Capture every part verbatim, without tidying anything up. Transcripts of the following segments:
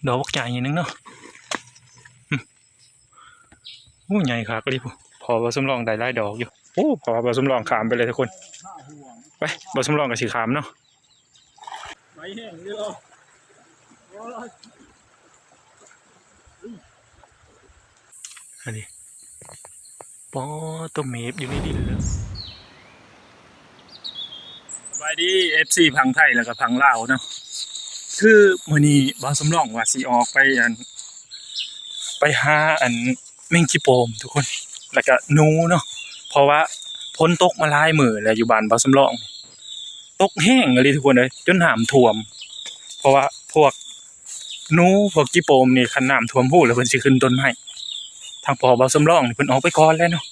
ดอกบักใหญ่หนึ่งเนาะ อืม โอ้ ใหญ่คักเลยพุ้น พอบ่าวสำรองได้หลายดอกอยู่ โอ้ พอบ่าวสำรองข้ามไปเลยทุกคน ไป บ่าวสำรองก็สิข้ามเนาะ ไปแห้งเลยเหรอ โอ้ย อันนี้ ปอ ตัวเมฟอยู่ในดินเลย สบายดี เอฟซี ฝั่งไทยแล้วก็ฝั่งลาวเนาะ คือมื้อนี้บ่าวสำรองว่าสิออกไปอัน ไปหาอันแมงจีโปมทุกคน แล้วก็หนูเนาะ เพราะว่าฝนตกมาหลายมื้อแล้วอยู่บ้านบ่าวสำรอง ตกแฮงอีหลีทุกคนเอ้ย จนน้ำท่วม เพราะว่าพวกหนูพวกจีโปมนี่คันน้ำท่วมพู้นแล้วเพิ่นสิขึ้นต้นไม้ ทางพ่อบ่าวสำรองนี่เพิ่นออกไปก่อนแล้วเนาะ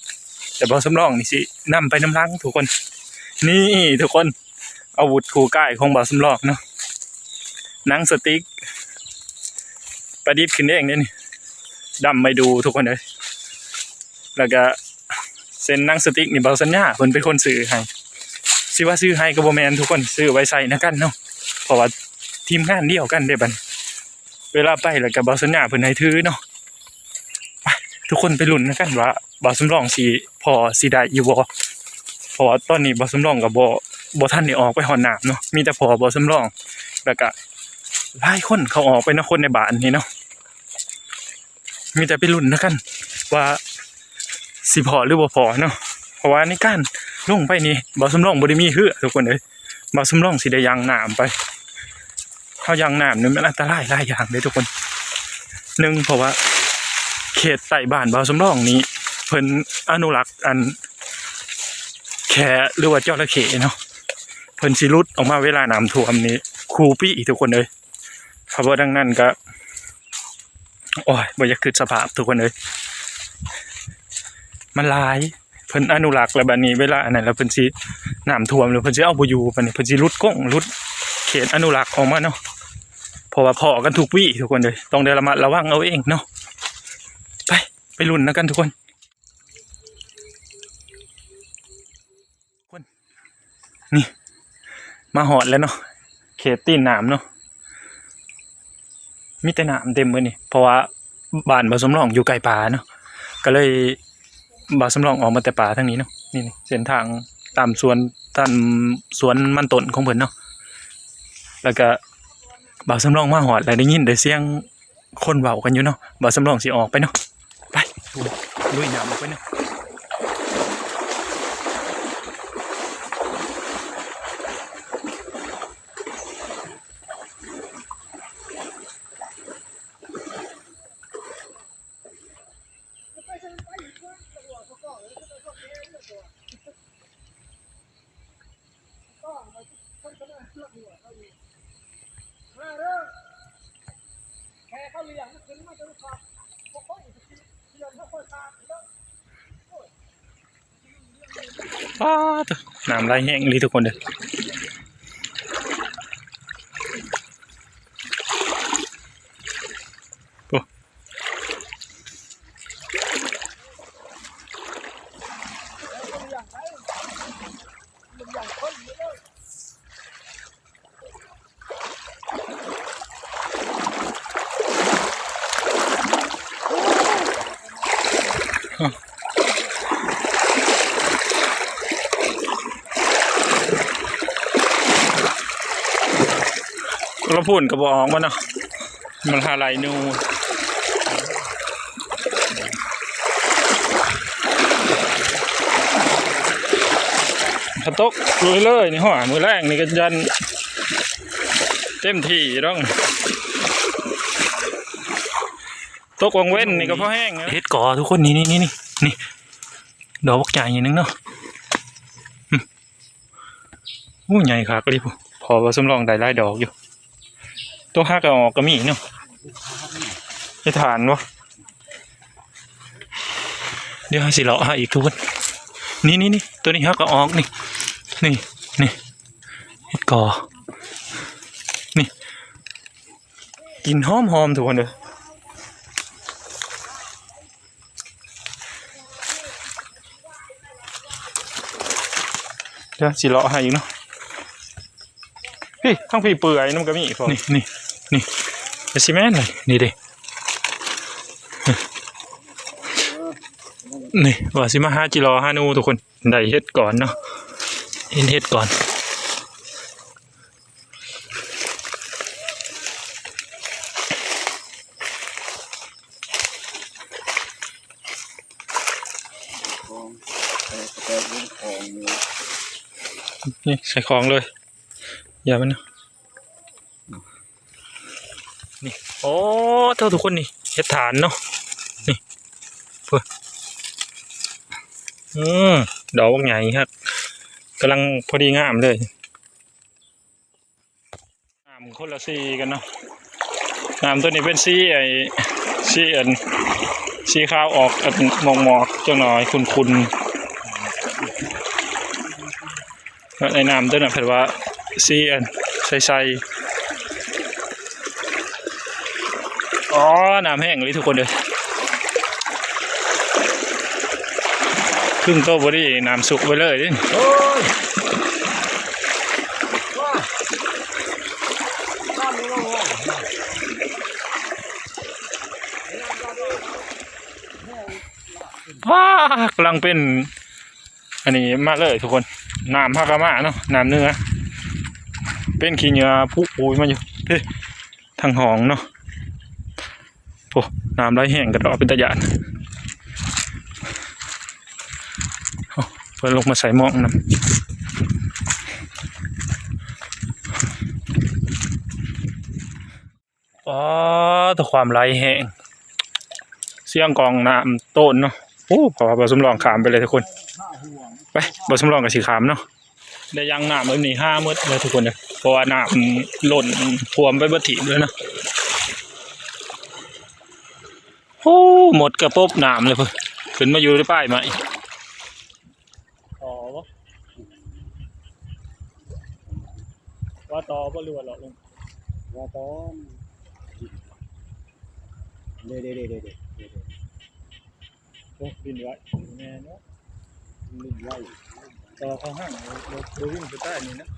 แต่บ่าวสำรองนี่สินำไปนำหลังทุกคน นี่ทุกคน อาวุธคู่กายของบ่าวสำรองเนาะ หนังสติ๊ก ประดิษฐ์ขึ้นเองเด้นี่ ดำไม่ดูทุกคนเอ้ย แล้วก็เส้นหนังสติ๊กนี่บ่าวสัญญาเพิ่นเป็นคนซื้อให้ สิว่าซื้อให้ก็บ่แม่นทุกคน ซื้อไว้ใส่นำกันเนาะ เพราะว่าทีมงานเดียวกันเด้บัดนี้ เวลาไปแล้วก็บ่าวสัญญาเพิ่นให้ถือเนาะ ไป ทุกคนไปลุ้นนำกันว่าบ่าวสำรองสิ พ่อสิได้อยู่บ่ เพราะว่าตอนนี้บ่าวสำรองก็บ่ บ่ทันได้ออกไปฮอดน้ำเนาะ มีแต่พ่อบ่าวสำรอง แล้วก็หลายคนเขาออกไปเนาะ คนในบ้านนี่เนาะ มีแต่ไปลุ้นนำกันว่าสิพ้อหรือบ่พ้อเนาะ เพราะว่าในการลงไปนี่บ่าวสำรองบ่ได้มีเฮือทุกคนเอ้ย บ่าวสำรองสิได้ย่างน้ำไป เฮาย่างน้ำนี่มันอันตรายหลายอย่างเด้ทุกคน หนึ่ง เพราะว่าเขตใต้บ้านบ่าวสำรองนี่เพิ่นอนุรักษ์อันแขหรือว่าจระเข้เนาะ เพิ่นสิหลุดออกมาเวลาน้ำท่วมนี่คู่ปีทุกคนเอ้ย เพราะว่าดังนั้นก็ โอ้ย บ่อยากคิดสภาพทุกคนเอ้ย มันหลาย เพิ่นอนุรักษ์แล้วบัดนี้เวลาอันนั้นแล้วเพิ่นสิน้ำท่วมแล้วเพิ่นสิเอาบ่อยู่ บัดนี้เพิ่นสิหลุดกรงหลุดเขตอนุรักษ์ออกมาเนาะ เพราะว่าพ้อกันทุกวีทุกคนเอ้ย ต้องได้ระมัดระวังเอาเองเนาะ ไป ไปลุ้นนำกันทุกคน คน นี่ มาฮอดแล้วเนาะ เขตตีนน้ำเนาะ มีแต่น้ำเต็มเบิดนี่ เพราะว่าบ้านบ่าวสำรองอยู่ใกล้ป่าเนาะ ก็เลยบ่าวสำรองออกมาแต่ป่าทางนี้เนาะ นี่ นี่ เส้นทางตามสวน ตามสวนมันต้นของเพิ่นเนาะ แล้วก็บ่าวสำรองมาฮอดแล้วได้ยินแต่เสียงคนเว้ากันอยู่เนาะ บ่าวสำรองสิออกไปเนาะ ไป ลุยน้ำออกไปเนาะ ป๊าด น้ำไหลแฮงอีหลีทุกคนเด้อ โอ้ ละพูนก็บ่ออกมาเนาะ มันหาไหลหนู ถ้าตกเลยเลยนี่ ห้อมื้อแรกนี่ก็ยันเต็มที่ต้อง ตกวังเว้นนี่ก็พอแห้งนะ เห็ดกอทุกคน นี่ นี่ นี่ นี่ นี่ ดอกบักใหญ่หนึ่งเนาะ อืม อู้ ใหญ่คักเลยพุ้น พอว่าสำรองได้หลายดอกอยู่ ตัวหักเอาออกก็มีเนาะ จะทานวะ เดี๋ยวสิเลาะหาอีกทุกคน นี่ นี่ นี่ ตัวนี้หักเอาออกนี่ นี่ นี่ เห็ดกอ นี่ กลิ่นหอมๆ ทุกคนเด้อ เดี๋ยวสิเลาะให้อีกเนาะ พี่ ทั้งพี่เปื่อยนำก็มีอีกพอ นี่ นี่ นี่ ก็สิแม่นเลยนี่เด้ นี่ว่าสิมาหาจิรอหาหนูทุกคน ได้เห็ดก่อนเนาะ เห็นเห็ดก่อน ของ ใส่กระเป๋าเรื่องของอยู่ นี่ใส่ของเลย อย่ามันนะ นี่ โอ้ เท่าทุกคนนี่ เห็ดถานเนาะ นี่ เพื่อ อืม ดอกบักใหญ่ครับ กำลังพอดีงามเลย น้ำคนละสีกันเนาะ น้ำตัวนี้เป็นสีไอ้ สีอัน สีขาวออกอันหมอกๆ จังหน่อย ขุ่นๆ ไอ้น้ำตัวนั้นเพิ่นว่าสีอันใสๆ อ๋อ น้ำแห้งเลยทุกคนเลย ครึ่งโตพอดี น้ำสุกไปเลยเด้ โอ้ย ว้า น้ำมันลงแล้ว ว้ากำลังเป็น อันนี้มาเลยทุกคน น้ำพากะมาเนาะ น้ำเหนือ เป็นขี้เหงื่อพุปุยมาอยู่ เฮ้ย ทางห้องเนาะ โอ้ น้ำไหลแห้งกระดอกเป็นตาย้าน โอ้ เพิ่นลงมาใส่หม้องนำ อ๋อ แต่ความไหลแห้ง เสียงกองน้ำโต้นเนาะ โอ้ เพราะว่าบ่าวสำรองข้ามไปเลยทุกคน ไป บ่าวสำรองก็สิข้ามเนาะ ได้ยังน้ำแบบนี้ห้ามื้อเลยทุกคนเลย เพราะว่าน้ำล้นท่วมไปเบิดถีบเลยเนาะ โอ้ หมดกระปบน้ำเลยเพิ่น ขึ้นมาอยู่ในป้ายใหม่ ต่อบ่ ว่าต่อบ่หรือว่าเลาะลง ว่าต่อ เด้ๆๆๆๆๆ โอ้ บินไว แม่นเนาะ บินไว ต่อเข้าห้าง บ่ บ่วิ่งไปใต้นี่นะ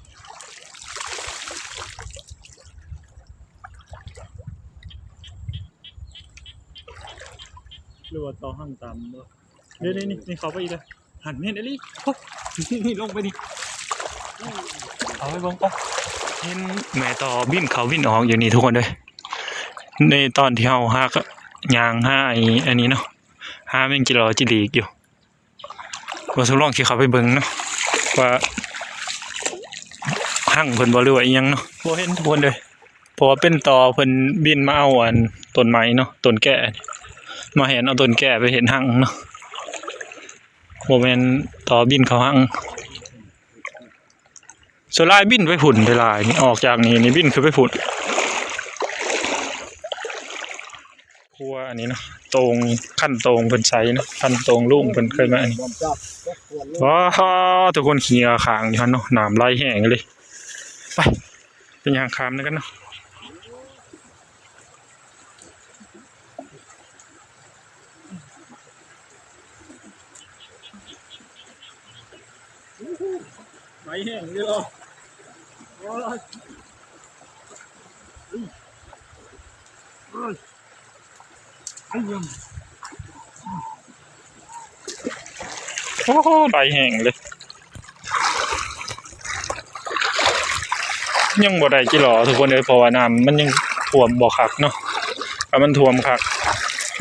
หรือว่าต่อห้างต่ำบ่ เดี๋ยวนี่ นี่ นี่เขาไปอีกแล้ว หันแม่นอีหลี โอ้ นี่ นี่ ลงไปนี่ เอาไปเบิ่งไป เห็นแม่ต่อบินเข้าบินออกอยู่นี่ทุกคนเลย ในตอนที่เฮาหากะย่างหาไอ้อันนี้เนาะ หาแมงจิรอจิหลีกอยู่ บ่าวสำรองสิเข้าไปเบิ่งเนาะ ว่าห้างเพิ่นบ่หรือว่าอิหยังเนาะ บ่เห็นทุกคนเลย เพราะว่าเป็นต่อเพิ่นบินมาเอาอันต้นไม้เนาะ ต้นแก้ มาแหนเอาต้นแก้ไปเฮ็ดห้างเนาะ บ่แม่นต่อบินเข้าห้าง ส่วนหลายบินไปพุ้น หลายๆ นี่ ออกจากนี่ นี่บินขึ้นไปพุ้น ครัวอันนี้เนาะ โต่ง คันโต่งเพิ่นใส่เนาะ คันโต่งลุงเพิ่นเคยมาอันนี้ ว้าว ทุกคน ขี้เหงื่อข้างอยู่หั่นเนาะ น้ำไหลแห้งเลย ไป ไปย่างข้ามนำกันเนาะ ไหลแห้งเลยเหรอ โอ้ย โอ้ย โอ้โห ไหลแห้งเลย ยังบ่ได้จิหลอทุกคนเลย เพราะว่าน้ำมันยังท่วมบ่คักเนาะ ถ้ามันท่วมคัก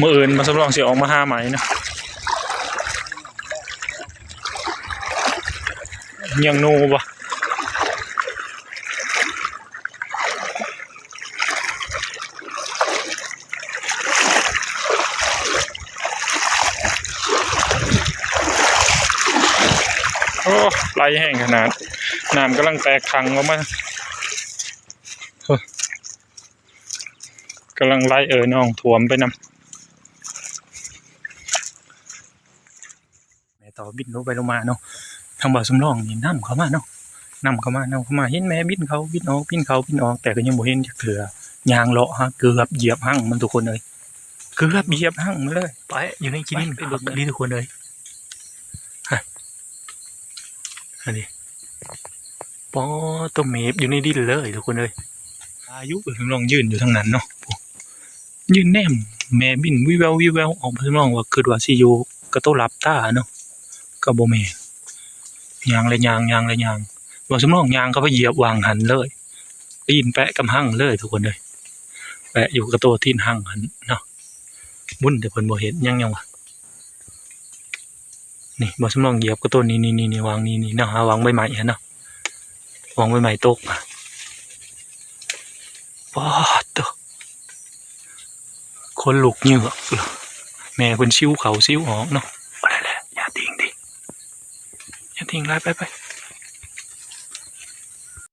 มื้ออื่นบ่าวสำรองสิออกมาหาใหม่เนาะ ยังหนูบ่ โอ้ ไหลแห้งขนาด น้ำกำลังแตกขังออกมา โอ้ กำลังไหลเอ่อนองท่วมไปนำ แม่ต่อบินลงไปลงมาเนาะ ทางบ่าวสำรองนี่นำเข้ามาเนาะ นำเข้ามานำเข้ามา เห็นแม่บินเข้าบินออก บินเข้าบินออก แต่ก็ยังบ่เห็นจักเทื่อ ย่างเลาะฮะ เกือบเหยียบห้างมันทุกคนเอ้ย เกือบเหยียบห้างมันเลย ไปอยู่ในขี้ดิน ไปเบิ่ง คักอีหลีทุกคนเอ้ย ฮะ อันนี้ ปอ ตัวเมฟอยู่ในดินเลยทุกคนเอ้ย อายุเพิ่นลองยืนอยู่ทางนั้นเนาะ ยืนแนมแม่บินวิวแวววิวแววออกมา สำรองว่าคิดว่าสิอยู่กะโตหลับตาเนาะ กะบ่แม่น ย่างและย่าง ย่างและย่าง บ่าวสำรองย่างเข้าไปเหยียบหว่างหั่นเลย ตีนแปะกับหั่งเลยทุกคนเอ้ย แปะอยู่กะโตตีนหั่งหั่นเนาะ บุญแต่เพิ่นบ่เห็นหยัง หยังวะ นี่บ่าวสำรองเหยียบกะโตนี่ นี่ นี่ นี่ หว่างนี่ นี่เนาะ หาหว่างใบไม้หั่นเนาะ หว่างใบไม้ตกอะ ป๊าดโต ขนลุกเหยือก แม่เพิ่นซิวเข้าซิวออกเนาะ เอาแล้วแหละ อย่าทิ้งดิ อย่าทิ้ง ไป ไป ไป